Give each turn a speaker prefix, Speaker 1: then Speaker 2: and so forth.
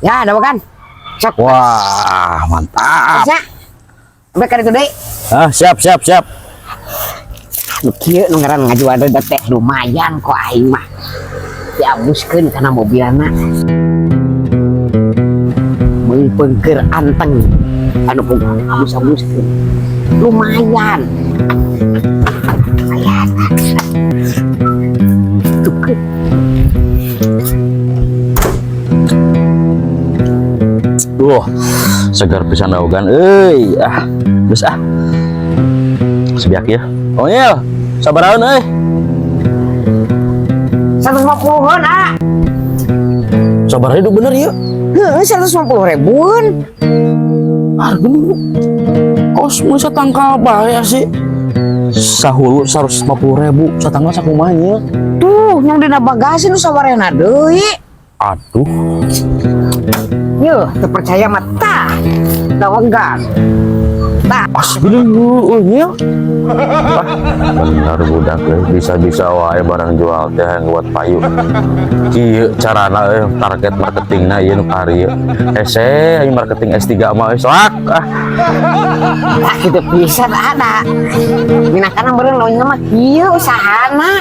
Speaker 1: Ya, ada bukan? Sok.
Speaker 2: Wah, mantap.
Speaker 1: Ya. Sampai ka ditu deui.
Speaker 2: Ah, siap, siap, siap.
Speaker 1: Nu kieu nu ngaran ngajual deui teh lumayan kok aing mah. Diabuskeun kana mobilna. Meungpeungkeur anteng anu abus-abuskeun. Lumayan. Lumayan. Tuh.
Speaker 2: Duh, segar pisan daogan euy. Ah, geus ah. Sebiak ya. Onyel, sabaraha euy?
Speaker 1: 150-an, ah.
Speaker 2: Sabaraha itu bener ya?
Speaker 1: Heeh, 150 ribuan.
Speaker 2: Harga nu kos mun satangkal bae sih. Sahulu 150 ribu, satangkal sakumaha nya?
Speaker 1: Tuh, yang dina bagasi nu sawarehna deui.
Speaker 2: Aduh.
Speaker 1: Yuh, teu percaya mah tah. Dawegan. Tah.
Speaker 2: Pas gede nya. Ah, bener budak euy, bisa-bisa wae barang jual teh yang buat payu. Kieu carana euy target marketingna ieu nu kari ieu. Hese aing marketing S3 mah euy soak ah.
Speaker 1: Tah kitu pisan ada. Minakana meureun leuwihna mah kieu usahana.